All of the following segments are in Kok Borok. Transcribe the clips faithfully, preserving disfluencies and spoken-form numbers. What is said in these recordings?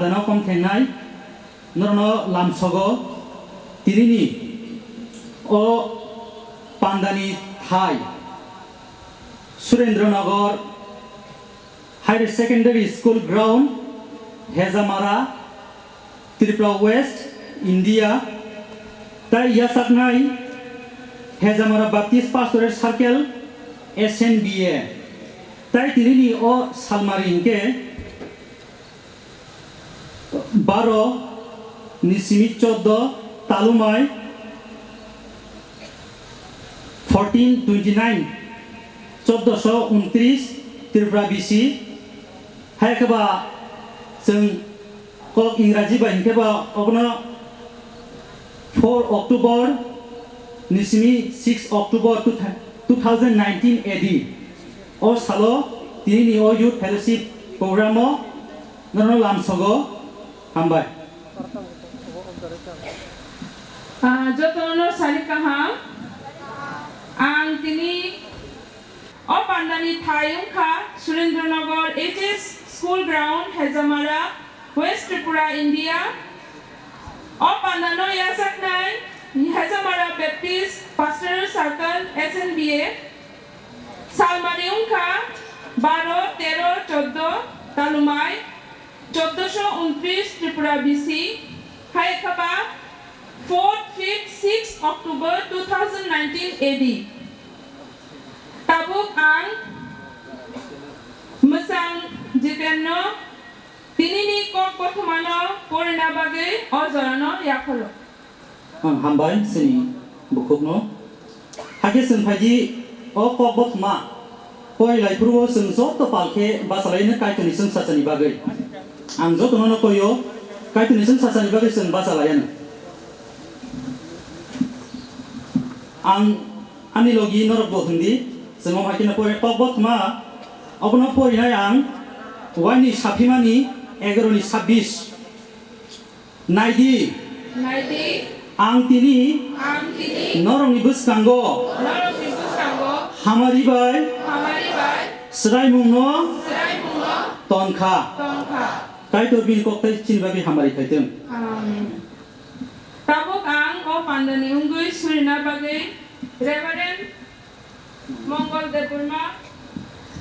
Dano kom thengnai, norno lamsogo tinini o pandani thai Surendra Nagar Higher Secondary School Ground, Hejamara, Tripura West, India, tai yasaknai Hejamara Baptist Pastoral Circle, S N B A, tai tinini o salmari hingke baro ni simi choddo Talumai fourteen twenty nine, choddoso untris Tripura B C, hai khe ba chwng kok Ingraji bai hinkhe ba obono four October ni simi six October two thousand nineteen A D o salo tinini o Youth Fellowship program o norno lamsogo. Hambai. Ah, jotono sari kaham. Ang tini o pandani thai wngkha Surendranagar H S School Ground, Hejamara, West Tripura, India. O pandano yachaknai Hejamara Baptist Pastoral Circle, S N B A. Salmani wngkha baro, tero, choddo, Talumai, choddoso untris Tripura B C, hai khe ba fourth, fifth, sixth October two thousand nineteen A D. Tabuk ang mwsang Jitenno tinini kok kothomano porina bagwi o jorano yapharo. Ang hambai chini bukhukno. Hakhe chwng phaidi o kok bothoma porilaiphuruo chwng joto pal khe bachalaino Kaitorni chwngsachani bagwi. Ang jotono no koio, Kaitorni chwngsachani bagwi chwng bachalaiano. Ang ani logi norokbo hwndi, chwng o hai kheno pori kok bothoma, obono porinai ang waini saphimani egaroni sabbish. Naidi. Naidi. Ang tini. Ang tini. Norokni bwskango. Norokni bwskango. Hamari bai. Hamari bai. Swraimungno. Swraimungno. Tonkha. Tonkha. Kaitor bini koktai chini bagwi hamari khaitwng. Amen. Tabuk ang o pandani wngwi surina bagwi Reverend Mongol Debbarma,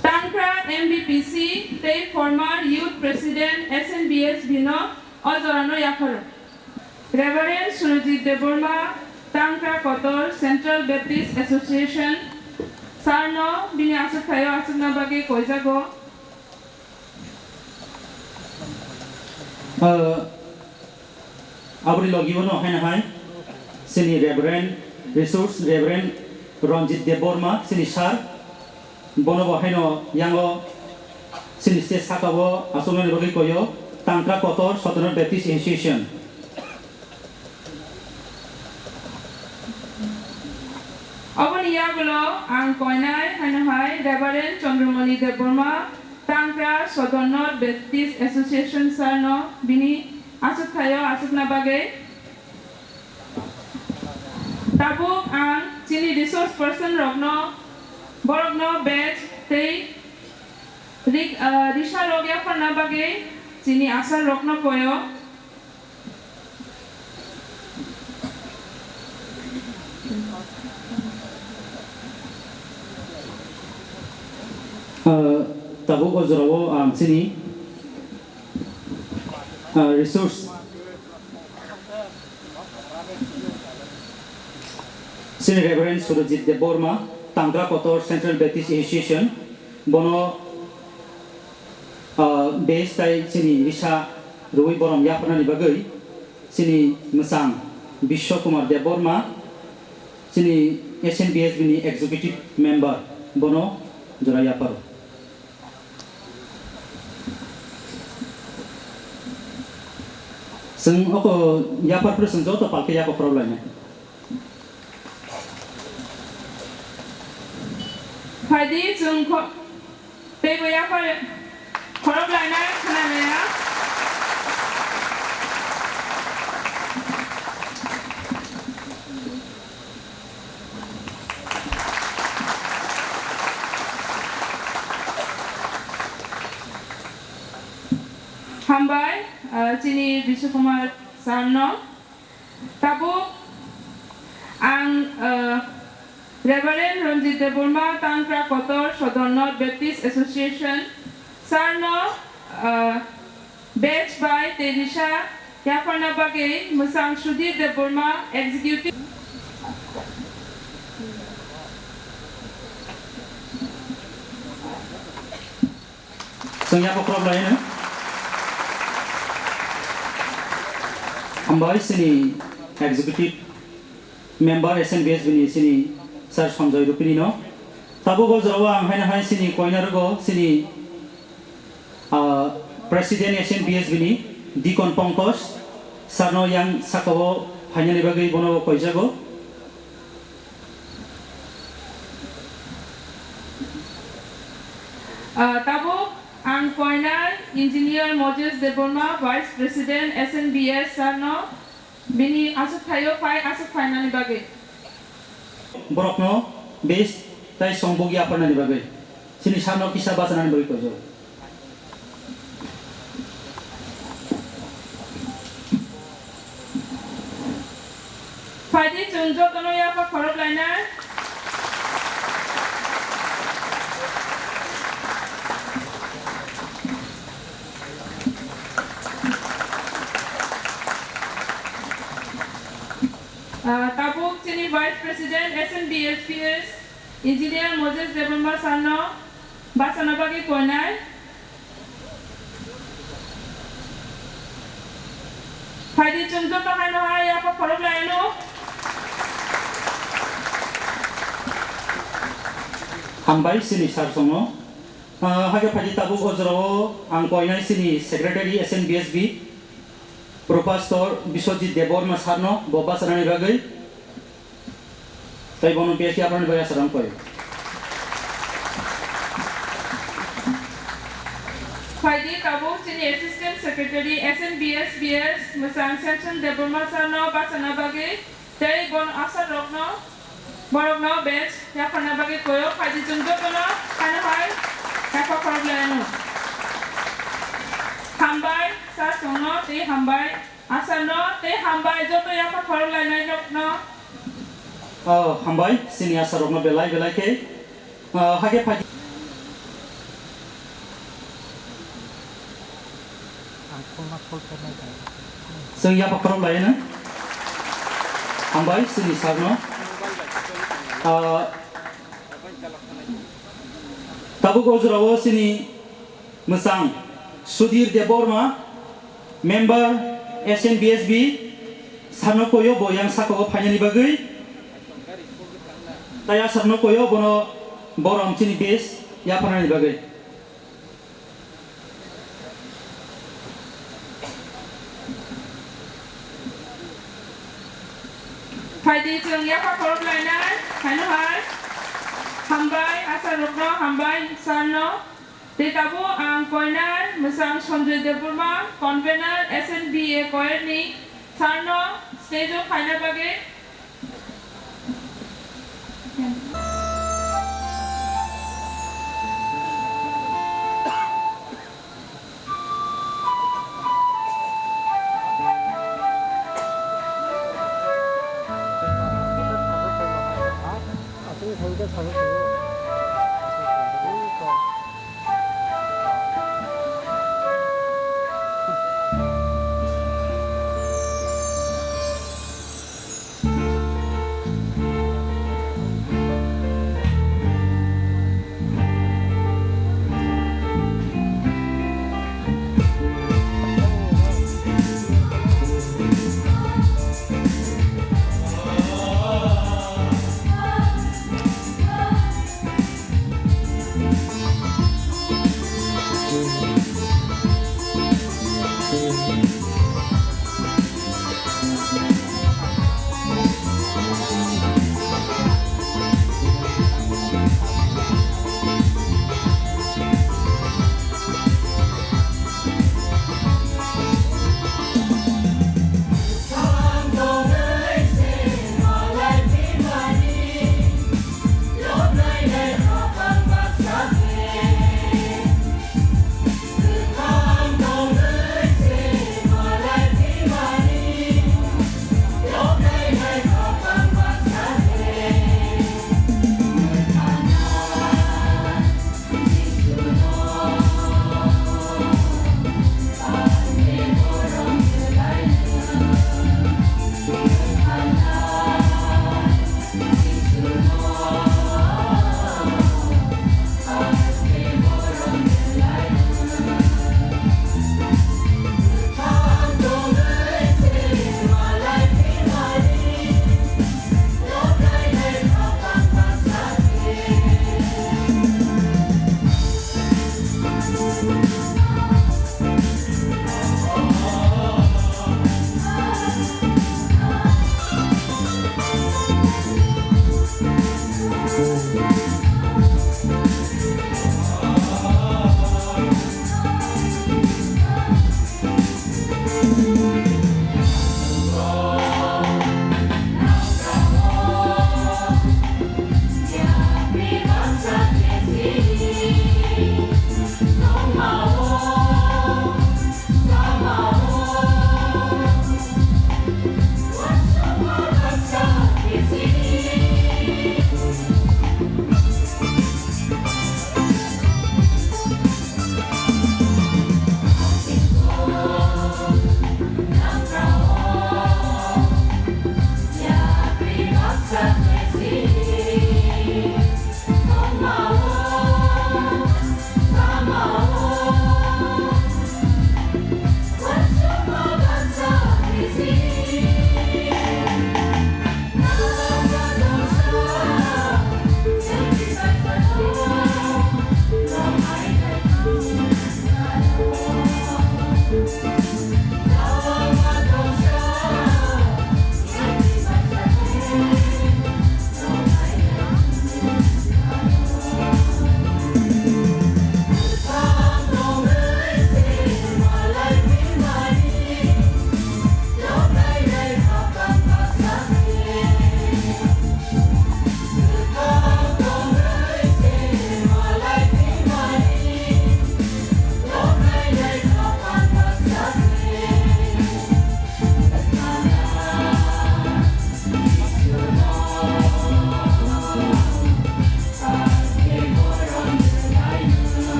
Tangkra M B P C tei former Youth President S N B S bino o jorano yapharo. Reverend Surajit Debbarma, Tangkra Kotor Central Baptist Association, Sir no bini aswk thaio aswkna bagwi koijago. Ah, aboni logi bono haino hai chini Reverend Resource Reverend Ranjit Debbarma chini sir, bono bo haino yango chini stage saka o aswknani bagwi koyo Tangkra Kotor Southern Baptist Association. Oboni yagulo ang koinai haino hai Reverend Chandramani Debbarma, Tangkra Southern Baptist Association sir no bini aswk thaio aswkna bagwi. Tabuk ang chini resource person rokno, borokno badge tei rik-, ah, risa rok yapharna bagwi chini asar rokno koyo. Ah, tabuk o jorao ang chini, ah, resource, chini Reverend Surajit Debbarma, Tangkra Kotor Central Baptist Association, bono, ah, badge tai chini risa rwi borom yapharnani bagwi chini mwchang Biswa Kumar Debbarma, chini S N B S bini executive member, bono jora yapharo. Chwng oko yaphar phuru chwng joto palkhe yakokhorok lainai. Phaidi chwng kho-, teibo yaphar khorok lainai khwnanaiya. Hambai. Ah, chini Bishu Kumar sir no. Tabuk ang, ah, Reverend Ranjit Debbarma, Tantra Kotor, Sodor North Baptist Association sir no, ah, badge bai tei risa yapharna bagwi mwchang Sudhir Debbarma, Executive. Chwng yapha khorok laino. Hambai chini executive member S N B S B ni chini sir Sanjoy Rupini no. Tabuk o jorao ang haino hai chini koina rwgo chini, ah, president S N B S B ni Deacon Pankaj sir no yang sakao phainani bagwi bono koijago. Ah, tabuk ang koinai Engineer Moses Debbarma, Vice President S N B S sir no bini aswk thaio phai aswk phainani bagwi. Borokno badge tei songbuk yapharnani bagwi chini sir no kisa bachanani bagwi koijago. Phaidi chwng jotono yapha khorok lainai. Ah, tabuk chini Vice President S N B S P S, Engineer Moses Debbarma sir no bachana bagwi koinai. Phaidi chwng joto haino hai yapha khorok laino. Hambai chini sir chwngno. Ah, hakhe phaidi tabuk o jorao ang koinai chini Secretary S N B S B, Professor Biswajit Debbarma sir no bo bachanani bagwi. Tei bono P H D yapharnani bagwi aswk rang koi. Phaidi tabuk chini Assistant Secretary S N B S B S mwchang Samson Debbarma sir no bachana bagwi tei bono aswk rokno borokno badge yapharna bagwi koyo. Phaidi chwng jotono haino hai yapha khorok laino. Hambai sir chwngno tei hambai. Asarno tei hambai joto yapha khorok lainai rokno. Oh, hambai, chini asarokno belai belai khe. Oh, hake phaidi. Chwng yapha khorok laino. Hambai, chini sarno. Ah, tabuk o jorao chini Mwchang Sudhir Debbarma, member S N B S B, sarno koyo bo yang sakao phainani bagwi. Tei asarno koyo bono borom chini badge yapharnani bagwi. Phaidi chwng yapha khorok lainai, haino hai. Hambai, asarokno hambai, sarno. Tei tabuk ang koinai mwchang Sanjoy Debbarma, convener S N B A choir ni, sarno stage o phaina bagwi